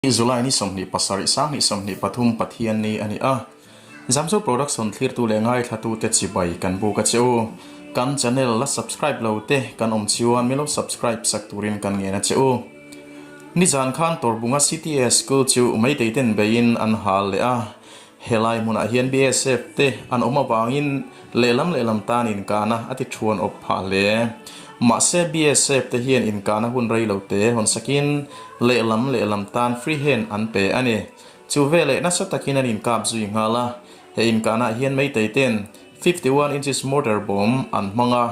July ni 27 2023 Pathian ni a ni a. Zamzo Production thlirtu leh ngaithlatute chibai kan buk a che u. Kan channel la subscribe lo te kan awm chuan min lo subscribe sak turin kan ngen a che u. Nizan khan Torbunga CTS School chu Meitei ten beiin an hal leh a. Helai hmunah hian BSF te an awm avangin lehlam lehlam tan inkahna a ti thuan awp phah hle. Mahse BSF te hian inkahna hun rei lo te hawn sakin lehlam lehlam tan free hand an pe a ni. Chu veleh nasa takin an inkap zui nghal a. He inkahnaah hian Meitei ten 51 inches mortar bomb an hmang a,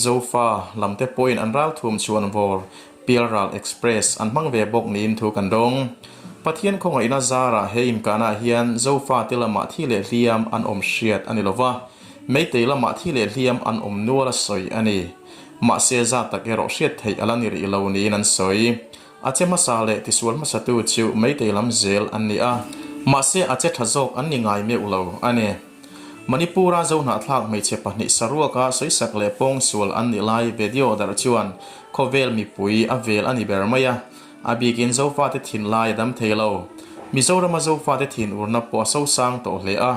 Zofa lam te pawhin an ralthum chhuan vawr Pialral Express an hmang ve bawk niin thu kan dawng. Pathian khawngaihna zarah he inkahnaah hian Zofate lamah thi leh hliam an awm hriat a ni lo va, Meitei lamah thi leh hliam an awm nual a sawi a ni. Mahse zat tak erawh hriat theih a la ni rih lo niin an sawi. A che hmasa leh tisual hmasatu chu Meitei lam zel an ni a, mahse a che tha zawk an ni ngai meuh lo a ni. Manipur-a Zohnahthlak hmeichhe pahnih saruaka sawisak leh pawngsual an nih lai video darh chuan khawvel mipui a vel a ni ber mai a, a bikin Zofate thin lai a dam thei lo. Mizorama Zofate thin urna pawh a sosang tawh hle a.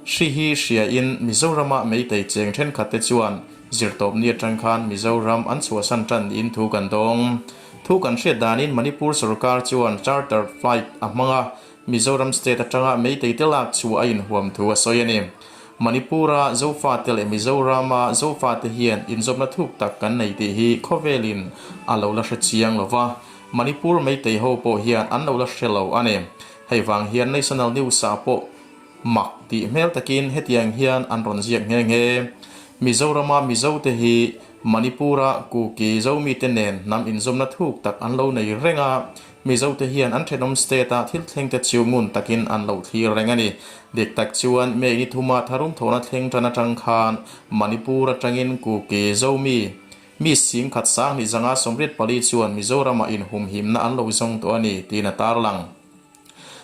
Hri hi hriain Mizorama meitei cheng thenkhatte chuan zirtawpni atang khan Mizoram an chhuahsan tan niin thu kan dawng. Thu kan hriat danin Manipur sorkar chuan charter flight a hmang a, Mizoram state atanga Meitei te lak chu a inhuam thu a sawi a ni. Manipur-a Zofate leh Mizoram-a Zofate hian inzawmna thuk tak kan nei tih hi khawvelin a lo la hre chiang lo va, Manipur Meitei ho pawh hian an lo la hre lo a ni. Hei vang hian National News-ah pawh mak tih hmel takin hetiang hian an rawn ziak nghe nghe. Mizoram-a Mizote hi Manipur-a Kuki Zomite nen hnam inzawmna thuk tak an lo nei reng a, Mizote hian an thenawm state-a thil thlengte chu ngun takin an lo thlir reng a ni. Dik tak chuan May ni thuma tharum thawhna thleng tan atang khan Manipur atangin Kuki Zomi mi sing khat sang hnih zanga 84 chuan Mizoramah inhumhimna an lo zawng tawh a ni tiin a tarlang.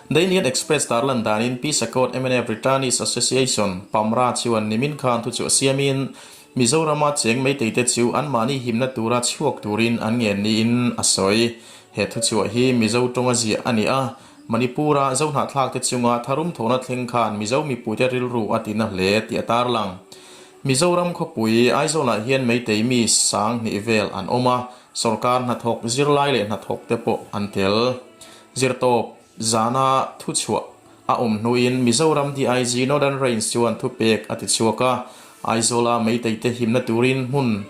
The Indian Express tarlan danin Pi Sakawt mnf Returnees Association, PAMRA, chuan nimin khan thu chu a siamin Mizorama cheng meiteite chu anmahni himna tura chhuak turin an ngen niin a sawi. He thuchhuah hi Mizo tawnga ziah a ni a, Manipur-a Zohnahthlakte chunga tharum thawhna thleng khan Mizo mipuite rilru a tina hle tih a tarlang. Mizoram khawpui Aizawlah hian meitei mi sang hnih vel an awm a, sorkar hnathawk, zirlai leh hnathawkte pawh an tel. Zirtawp zana thuchhuah a awm hnuin Mizoram DIG Northern Range chuan thupek a ti chhuak a, Aizawla meiteite himna turin hmun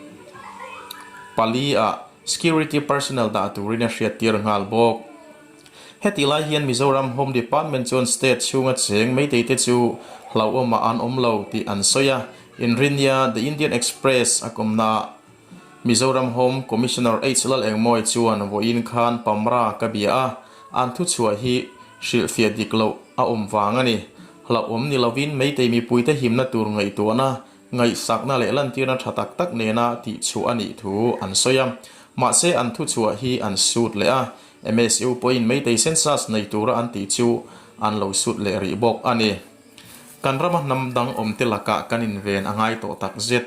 pali ah security personnel dah turin a hriattir nghal bawk. Hetih lai hian Mizoram Home Department chuan state chhunga cheng meiteite chu hlauhawmah an awm lo tih an sawi a, Inrinia The Indian Express a kawmnaah Mizoram Home Commissioner H Lalengmawi chuan vawiin khan Pamra ka bia a, an thuchhuah hi hrilhfiah dik loh a awm vang a ni. Hlauhawm ni lovin Meitei mipuite himna tur ngaihtuahna, ngaihsakna leh lantirna tha tak tak nena tihchhuah a nih thu an sawi a. Mahse an thuchhuah hi an sut leh a, MSU pawhin Meitei census nei tura an tih chu an lo sut leh rih bawk a ni. Kan rama hnam dang awmte lakah kan inven a ngai tawh tak zet.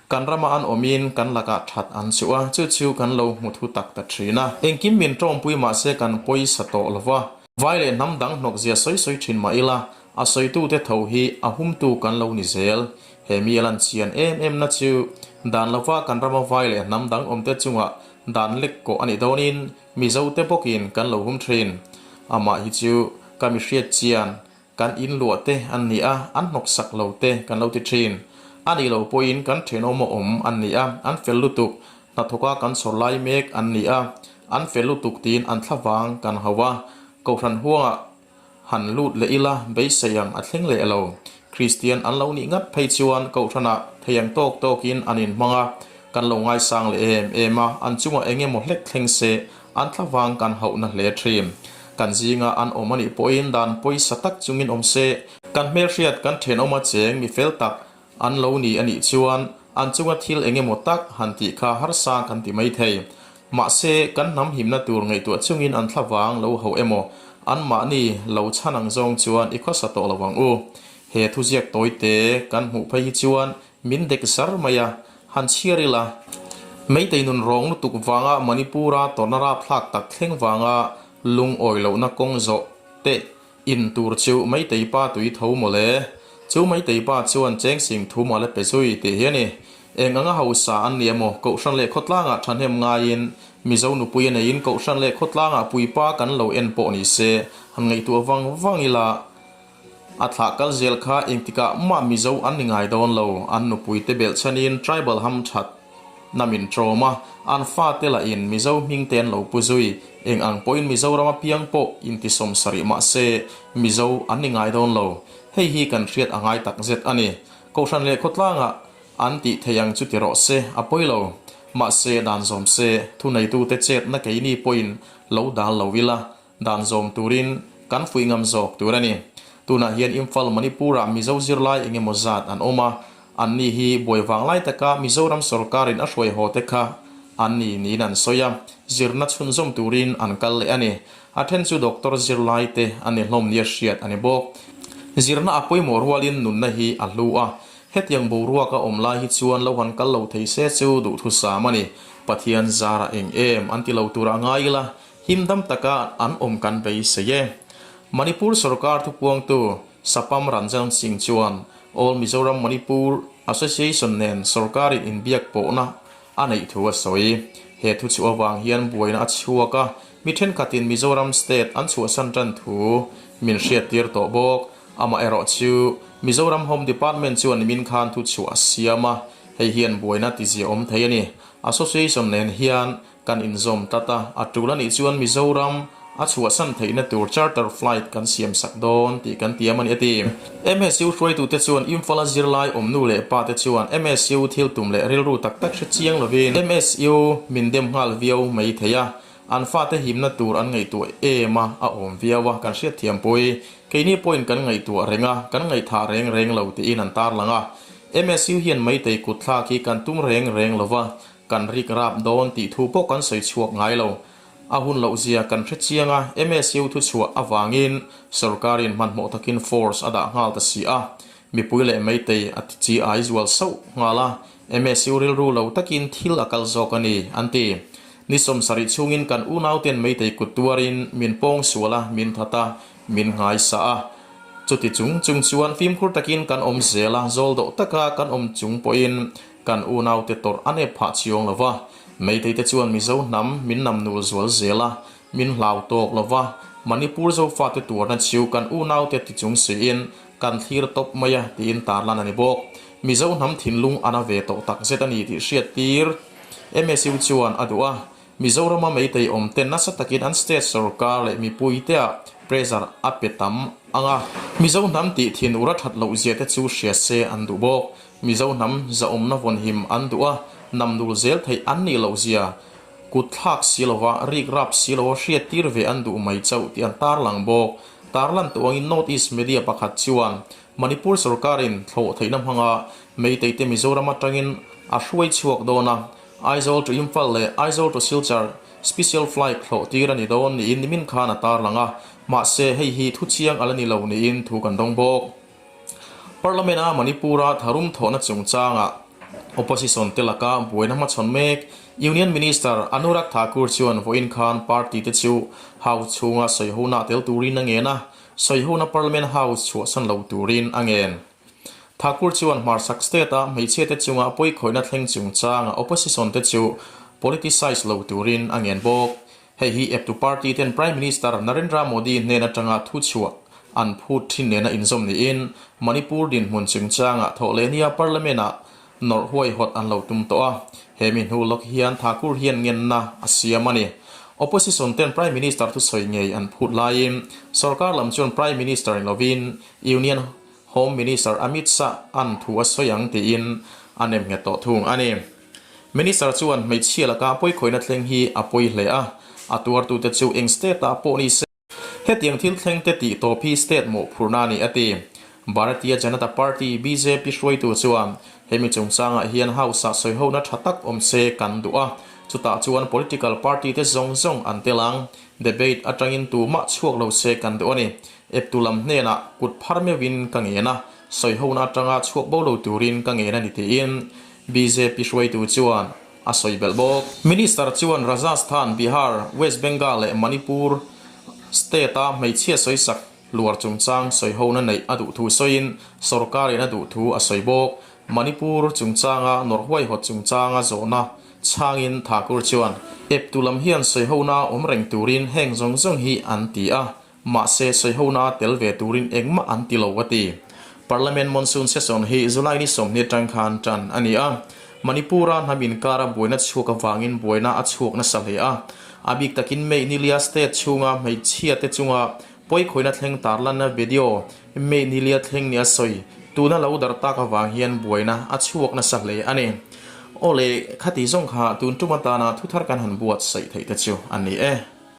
Kan rama an awmin kan lakah that an chuh a, chu chu kan lo hmu thu tak ta thin a. Engkim min tawngpui mahse kan pawisa tawh lo va. Vai leh hnam dang hnawk zia sawi sawi thin mah ila, a sawitute tho hi a humtu kan lo ni zel. He mi a lan chian em em na chu dan lova kan rama vai leh hnam dang awmte chungah dan lek kawh a nih dawnin Mizote bawkin kan lo hum thin. Amah hi chu ka mi hriat chian Kan in luah te an ni a, an hnawk sak lo te kan lo ti thin. A nih loh pawhin kan thenawm a awm an ni a, an fel lutuk, hnathawka kan chhawr lai mek an ni a, an fel lutuk tiin an thlavang kan hauh a, Kohhran huangah han lut leh ila beisei ang a thleng leh lo. Kristian an lo nih ngat phei chuan Kohhranah thei ang tawk tawkin an inhmang a, kan lo ngaisang leh em em a, an chungah eng emaw hlek thleng se An thlavang kan hauhna hle thin. Kan zinga an awm anih pawhin dan pawisa tak chungin awm se. Kan hmelhriat kan thenawm a cheng mi fel tak an lo ni anih chuan an chunga thil eng emaw tak han tih kha harsa kan ti mai thei. Mahse, kan hnam himna tur ngaihtuah chungin an thlavang lo hauh emaw anmahni lo chhan ang zawng chuan i khawsa tawh lo ang u. He thuziak tawite kan hmuh phei hi chuan Min dek zar mai a, han chhiar ila. Meitei nun rawng lutuk vanga Manipur-a tawrhna rapthlak tak thleng vanga Lungawi lohna kawng zawh teh in tur chu Meitei pa tui tho mawle. Chu Meitei pa chuan cheng sing thu mah la pe zui tih hi a ni. Eng anga hausa an ni emaw Kohhran leh khawtlangah thahnem ngaiin Mizo nupui a neiin Kohhran leh khawtlangah puipa kan lo en pawh ni se han ngaihtuah vang vang ila a thlah kal zel kha engtikah mah Mizo an ni ngai dawn lo. An nupui te belh chhanin tribal ham that na min ṭawm a, an fate lahin Mizo hming te an lo pu zui. Eng ang pawhin Mizoram apiang pawh intisawm sarih mah se Mizo an ni ngai dawn lo. Hei hi kan hriat a ngai takzet a ni. Kohhran leh khawtlangah an tih theih ang chu ti rawh se, a pawi lo. Mahse, dan zawm se, thuneitute chetna keini pawhin lo dal lo ila, dan zawm turin kan fuih ngam zawk tur a ni. Tunah hian Imphal, Manipur-ah Mizo zirlai eng emaw zat an awm a, anni hi buai vang lai taka Mizoram sorkarin a hruai haw te kha an ni niin an sawi a, zirna chhunzawm turin an kal leh a ni. A then chu doctor zirlai te a ni hlawm nia hriat a ni bawk. Zirna a pawimawh rualin nunna hi a hlu a, hetiang boruak a awm lai hi chuan lo han kal lo thei se chu duhthusam a ni. Pathian zarah eng em an ti lo turah ngai ila, Him dam taka an awm kan beisei e. Manipur sorkar thupuangtu Sapam Ranjan Singh chuan All Mizoram Manipur Association nen sorkarin inbiak pawhna a neih thu a sawi. He thu chhuah avang hian buaina a chhuak a, mi thenkhatin Mizoram state an chhuahsan tan thu min hriattir tawh bawk. Amaherawhchu, Mizoram Home Department chuan nimin khan thu chhuah a siam a, hei hian buaina tiziaawm thei a ni. Association nen hian Kan inzawm tlat a, a tul a nih chuan Mizoram a chhuahsan theihna tur charter flight kan siam sak dawn tih kan tiam a ni a ti. MSU hruaitute chuan Imphal-a zirlai awm nu leh pa te chuan MSU thil tum leh rilru tak tak hre chiang lovin MSU min dem nghal viau mai thei a, an fate himna tur an ngaihtuah em a, a awm viau a, kan hriatthiampui. Keini pawhin kan ngaihtuah reng a, kan ngaihthah reng reng lo tiin an tarlang a. MSU hian Meitei kutthlak hi kan tum reng reng lova, Kan rik rap dawn tih thu pawh kan sawi chhuak ngai lo. A hun loh zia kan hre chiang a, MSU thuchhuah avangin sorkarin hmanhmawh takin force a dah nghal ta si a. Mipui leh Meitei a ti chi ai zual sauh nghal a, MSU rilru lo takin thil a kal zawk a ni, an ti. Ni 70 chhungin kan unauten Meitei kut tuarin min pawng sual a, min that a, min nghaisa a. Chuti chung chung chuan fimkhur takin kan awm zel a, zawl dawh taka kan awm chung pawhin Kan unaute tawrh a nep phah chiang lo va, Meiteite chuan Mizo hnam min nam nul zual zel a, min hlau tawk lo va, Manipur Zofate tuarna chiu kan unaute ti chung siin kan thlir tawp mai a tiin tarlan a ni bawk. Mizo hnam thinlung a na ve tawh takzet a ni tih hriattir MSU chuan a duh a, Mizorama Meitei awmte nasa takin an state sorkar leh mipuiteah pressure a pe tam ang a. Mizo hnam tih thin ura that loh zia te chu hria se an duh bawk. Mizo hnam zahawmna vawnhim an duh a, nam dul zel theih an nih loh zia kut thlak si lova rik rap si lova hriattir ve an duh mai chauh tih an tarlang bawk. Tarlan tawh angin North East Media pakhat chuan Manipur sorkarin thlawh theihna hmanga Meitei te Mizoram atangin a hruai chhuak dawn a, Aizawl to Imphal leh Aizawl to Silchar special flight thlawh tir a ni dawn niin nimin khan a tarlang a, mahse hei hi thu chiang a la ni lo niin thu kan dawng bawk. Parliament-a Manipur-a tharum thawhna chungchangah opposition te laka buaina hmachhawn mek Union Minister Anurag Thakur chuan vawiin khan party te chu House chhunga sawihona tel turin a ngen a, sawihona Parliament House chhuahsan lo turin a ngen. Thakur chuan hmarchhak state-a hmeichhiate chunga pawikhawihna thleng chungchanga opposition te chu politicise lo turin a ngen bawk. Hei hi eptu party ten Prime Minister Narendra Modi hnen atanga thuchhuah an phut thin nena inzawm niin Manipur dinhmun chungchanga thawhlehnia Parliament-ah nawrh huaihawt an lo tum tawh a. He mi hnu lawk hian Thakur hian ngenna a siam a ni. Opposition ten Prime Minister thusawi ngei an phut laiin sorkar lam chuan Prime Minister ni lovin Union Home Minister Amit Shah an thu a sawi ang tiin a nem nghet tawh thung a ni. Minister chuan hmeichhia laka pawikhawihna thleng hi a pawi hle a, a tuartute chu eng state-ah pawh ni se, hetiang thil thlengte tih tawp hi state mawhphurhna a ni a ti. Bharatiya Janata Party, bjp, hruaitu chuan hemi chungchangah hian House-ah sawihona tha tak awm se kan duh a, chutah chuan political party te zawng zawng an tel ang. Debate atangin tumah chhuak lo se kan duh a ni. Eptu lam hnenah kut phar meuhin ka ngen a, sawihona atanga chhuak bo lo turin ka ngen a ni tiin bjp hruaitu chuan a sawi belh bawk. Minister chuan Rajasthan, Bihar, West Bengal leh Manipur. State-a hmeichhia sawisak hluar chungchang sawihona neih a duh thu sawiin sorkarin a duh thu a sawi bawk. Manipur chungchanga nawrh huaihawt chungchanga zawhna chhangin Thakur chuan, Eptu lam hian sawihona awm reng turin heng zawng zawng hi an ti a, Mahse, sawihona tel ve turin engmah an ti lo a ti. Parliament Monsoon Session hi July ni 20 atang khan tan a ni a. Manipur-a hnam inkara buaina chhuak avangin buaina a chhuak nasa hle a. A bik takin May nilia state chhunga hmeichhia te chunga pawikhawina thleng tarlanna video May nilia thleng nia sawi tuna lo darh tak avang hian buaina a chhuak nasa hle a ni. Aw le, khati zawng kha tun tum atana thuthar kan han buatsaih theih te chu a ni e.